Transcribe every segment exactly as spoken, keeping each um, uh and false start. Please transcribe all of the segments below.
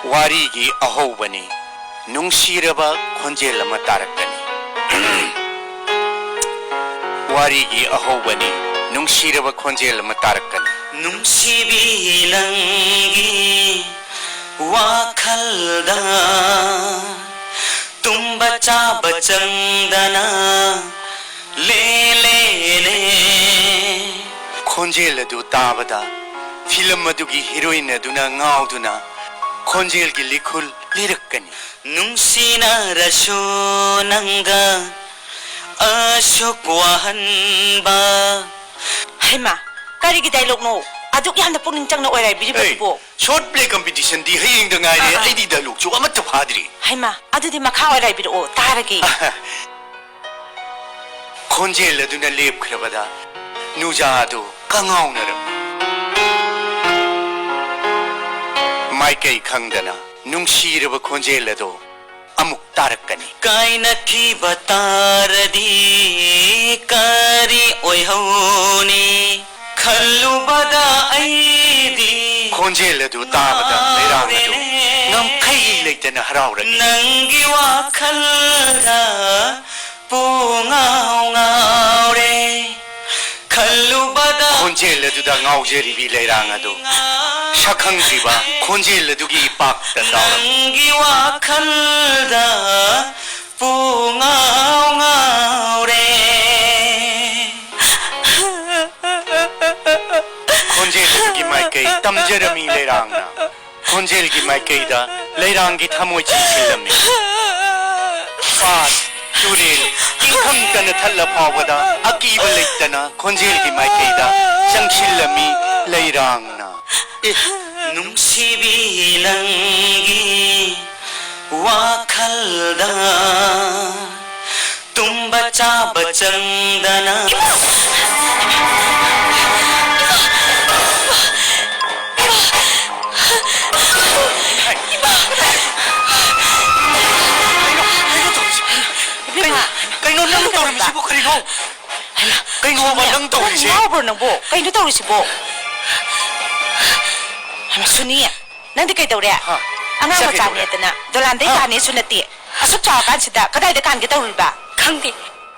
ꯋꯥꯔꯤꯒꯤ ꯑꯍꯧꯕꯅꯤ, ꯅꯨꯡꯁꯤꯔꯕ ꯈꯣꯟꯖꯦꯜ ꯑꯃ ꯇꯥꯔꯛꯀꯅꯤ꯫ ꯋꯥꯔꯤꯒꯤ ꯑꯍꯧꯕꯅꯤ, ꯅꯨꯡꯁꯤꯔꯕ ꯈꯣꯟꯖꯦꯜ ꯑꯃ ꯇꯥꯔꯛꯀꯅꯤ꯫ ꯅꯨꯡꯁꯤꯕꯤ, ꯅꯪꯒꯤ ꯋꯥꯈꯜꯗ ꯇꯨꯝꯕ ꯆꯥꯕ ꯆꯪꯗꯅ ꯂꯦꯂꯦꯅꯦ꯫ ꯈꯣꯟꯖꯦꯜ ꯑꯗꯨ ꯇꯥꯕꯗ ꯐꯤꯂꯝ ꯑꯗꯨꯒꯤ ꯍꯤꯔꯣꯏꯟ ꯑꯗꯨꯅ ꯉꯥꯎꯗꯨꯅ ꯈꯣꯟꯖꯦꯜꯒꯤ ꯂꯤꯈꯨꯜ ꯂꯤꯔꯛꯀꯅꯤ꯫ ꯅꯨꯡꯁꯤꯅꯔꯁꯨ ꯅꯪꯒ ꯑꯁꯨꯛ ꯋꯥꯍꯟꯕ꯫ ꯍꯩꯃꯥ, ꯀꯔꯤꯒꯤ ꯗꯥꯏꯂꯣꯒꯅꯣ ꯑꯗꯨꯛ ꯌꯥꯝꯅ ꯄꯨꯛꯅꯤꯡ ꯆꯪꯅ ꯑꯣꯏꯔꯥꯏꯕꯤꯔꯤꯕꯗꯨꯕꯣ? ꯑꯦ, ꯁꯣꯔꯠ ꯄ꯭ꯂꯦ ꯀꯝꯄꯤꯇꯤꯁꯟꯗꯤ ꯍꯌꯦꯡꯗ ꯉꯥꯏꯔꯦ꯫ ꯑꯥ, ꯑꯥ꯫ ꯑꯩꯗꯤ ꯗꯥꯏꯂꯣꯒꯁꯨ ꯑꯃꯠꯇ ꯐꯥꯗ꯭ꯔꯤ꯫ ꯍꯩꯃꯥ, ꯑꯗꯨꯗꯤ ꯃꯈꯥ ꯑꯣꯏꯔꯥꯏꯕꯤꯔꯛꯑꯣ, ꯇꯥꯔꯒꯦ꯫ ꯈꯣꯟꯖꯦꯜ ꯑꯗꯨꯅ ꯂꯦꯞꯈ꯭ꯔꯕꯗ ꯅꯨꯖꯥ ꯑꯗꯨ ꯀꯉꯥꯎꯅꯔꯝꯃꯤ꯫ ꯃꯥꯏꯀꯩ ꯈꯪꯗꯅ ꯅꯨꯡꯁꯤꯔꯕ ꯈꯣꯟꯖꯦꯜ ꯑꯗꯨ ꯑꯃꯨꯛ ꯇꯥꯔꯛꯀꯅꯤ꯫ ꯀꯥꯏꯅꯈꯤꯕ ꯇꯥꯔꯗꯤ ꯀꯔꯤ ꯑꯣꯏꯍꯧꯅꯤ? ꯈꯜꯂꯨꯕꯗ ꯑꯩꯗꯤ ꯈꯣꯟꯖꯦꯜ ꯑꯗꯨ ꯇꯥꯕꯗ ꯂꯩꯔꯥꯡ ꯑꯗꯨ ꯉꯝꯈꯩ ꯂꯩꯇꯅ ꯍꯔꯥꯎꯔꯛꯏ꯫ ꯅꯪꯒꯤ ꯋꯥꯈꯜꯗ ꯄꯨꯡꯉꯥꯎ ꯉꯥꯎꯔꯦ꯫ ꯈꯜꯂꯨꯕꯗ ꯈꯣꯟꯖꯦꯜ ꯑꯗꯨꯗ ꯉꯥꯎꯖꯔꯤꯕꯤ ꯂꯩꯔꯥꯡ ꯑꯗꯨ ꯁꯛꯈꯪꯗ꯭ꯔꯤꯕ ꯈꯣꯟꯖꯦꯜ ꯑꯗꯨꯒꯤ ꯏꯄꯥꯛꯇ ꯇꯥꯎꯔꯝꯃꯤ꯫ ꯅꯪꯒꯤ ꯋꯥꯈꯜꯗ ꯄꯨꯡꯉꯥꯎ ꯉꯥꯎꯔꯦ꯫ ꯈꯣꯟꯖꯦꯜ ꯑꯗꯨꯒꯤ ꯃꯥꯏꯀꯩ ꯇꯝꯖꯔꯝꯃꯤ ꯂꯩꯔꯥꯡꯅ꯫ ꯈꯣꯟꯖꯦꯜꯒꯤ ꯃꯥꯏꯀꯩꯗ ꯂꯩꯔꯥꯡꯒꯤ ꯊꯃꯣꯏ ꯆꯤꯡꯁꯤꯜꯂꯝꯃꯤ꯫ ꯄꯥꯠ, ꯇꯨꯔꯦꯜ, ꯏꯪꯈꯪ ꯇꯅ ꯊꯠꯂ ꯐꯥꯎꯕꯗ ꯑꯀꯤꯕ ꯂꯩꯇꯅ ꯈꯣꯟꯖꯦꯜꯒꯤ ꯃꯥꯏꯀꯩꯗ ꯆꯪꯁꯤꯜꯂꯝꯃꯤ ꯂꯩꯔꯥꯡꯅ꯫ ꯑꯦ, ꯅꯨꯡꯁꯤꯕꯤ, ꯅꯪꯒꯤ ꯋꯥꯈꯜꯗ ꯇꯨꯝꯕ ꯆꯥꯕ ꯆꯪꯗꯅ꯫ ꯀꯩꯅꯣ, ꯀꯩꯅꯣ ꯇꯧꯔꯤꯁꯤ? ꯏꯕꯦꯝꯃ, ꯀꯩꯅꯣ ꯅꯪ ꯇꯧꯔꯝꯃꯤꯁꯤꯕꯨ ꯀꯔꯤꯅꯣ? ꯍꯩꯃꯥ, ꯀꯩꯅꯣꯕ ꯁꯣꯅꯤꯌꯥ, ꯅꯪ ꯇꯧꯔꯤꯁꯦ? ꯉꯥꯎꯕ꯭ꯔꯣ ꯅꯪꯕꯣ? ꯀꯩꯅꯣ ꯇꯧꯔꯤꯁꯤꯕꯣ? ꯍꯩꯃꯥ, ꯁꯣꯅꯤ, ꯅꯪꯗꯤ ꯀꯩꯗꯧꯔꯦ? ꯍꯥ? ꯑꯉꯥꯡ ꯃꯆꯥꯅꯦꯗꯅ ꯗꯣꯂꯥꯟꯗꯩ ꯀꯥꯅꯦꯁꯨ ꯅꯠꯇꯦ꯫ ꯑꯁꯨꯛ ꯆꯥꯎꯔꯀꯥꯟꯁꯤꯗ ꯀꯗꯥꯏꯗ ꯀꯥꯟꯒꯦ ꯇꯧꯔꯤꯕ? ꯈꯪꯗꯦ,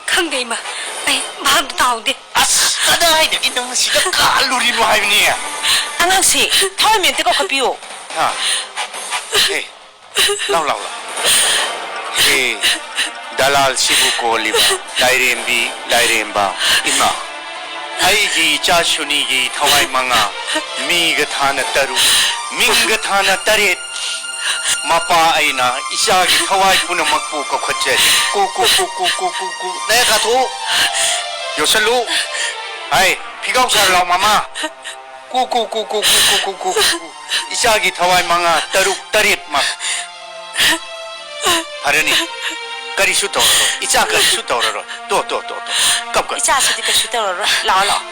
ꯈꯪꯗꯦ ꯏꯃꯥ, ꯑꯩ ꯚꯥꯞ ꯇꯥꯍꯧꯗꯦ꯫ ꯑꯁ, ꯀꯗꯥꯏꯗꯒꯤ ꯅꯪ ꯁꯤꯗ ꯀꯥꯜꯂꯨꯔꯤꯅꯣ ꯍꯥꯏꯕꯅꯤ? ꯑꯉꯥꯡꯁꯤ ꯊꯋꯥꯏ ꯃꯦꯝꯇ ꯀꯧꯈꯠꯄꯤꯌꯨ꯫ ꯍꯥ? ꯑꯦ, ꯂꯥꯎ, ꯂꯥꯎ, ꯂꯥꯎ꯫ ꯑꯦ, ꯗꯂꯥꯜꯁꯤꯕꯨ ꯀꯣꯜꯂꯤꯕ ꯂꯥꯏꯔꯦꯝꯕꯤ, ꯂꯥꯏꯔꯦꯝꯕ꯫ ꯏꯃꯥ, ꯑꯩꯒꯤ ꯏꯆꯥ ꯁꯨꯅꯤꯒꯤ ꯊꯋꯥꯏ ꯃꯉꯥ, ꯃꯤꯒ ꯊꯥꯅ ꯇꯔꯨꯛ, ꯃꯤꯡꯒ ꯊꯥꯅ ꯇꯔꯦꯠ꯫ ꯃꯄꯥ ꯑꯩꯅ ꯏꯆꯥꯒꯤ ꯊꯋꯥꯏ ꯄꯨꯝꯅꯃꯛꯄꯨ ꯀꯧꯈꯠꯆꯔꯤ꯫ ꯀꯨ, ꯀꯨ, ꯀꯨ꯫ ꯅꯌꯥ ꯀꯥꯊꯣꯛꯎ꯫ ꯌꯣꯠꯁꯜꯂꯨ꯫ ꯍꯥꯏ, ꯐꯤꯒꯥꯎ ꯁꯥꯔ ꯂꯥꯎ ꯃꯃꯥ꯫ ꯀꯨ, ꯀꯨ, ꯀꯨ꯫ ꯏꯆꯥꯒꯤ ꯊꯋꯥꯏ ꯃꯉꯥ, ꯇꯔꯨꯛ, ꯇꯔꯦꯠꯃꯛ꯫ ꯐꯔꯅꯤ꯫ ꯀꯔꯤꯁꯨ ꯇꯧꯔꯔꯣꯏ꯫ ꯏꯆꯥ ꯀꯔꯤꯁꯨ ꯇꯧꯔꯔꯣꯏ꯫ ꯇꯣ, ꯇꯣ, ꯇꯣ, ꯇꯣ꯫ ꯀꯞꯀꯅꯨ꯫ ꯏꯆꯥꯁꯤꯗꯤ ꯀꯩꯁꯨ ꯇꯧꯔꯔꯣꯏ꯫ ꯂꯥꯛꯑꯣ, ꯂꯥꯛꯑꯣ꯫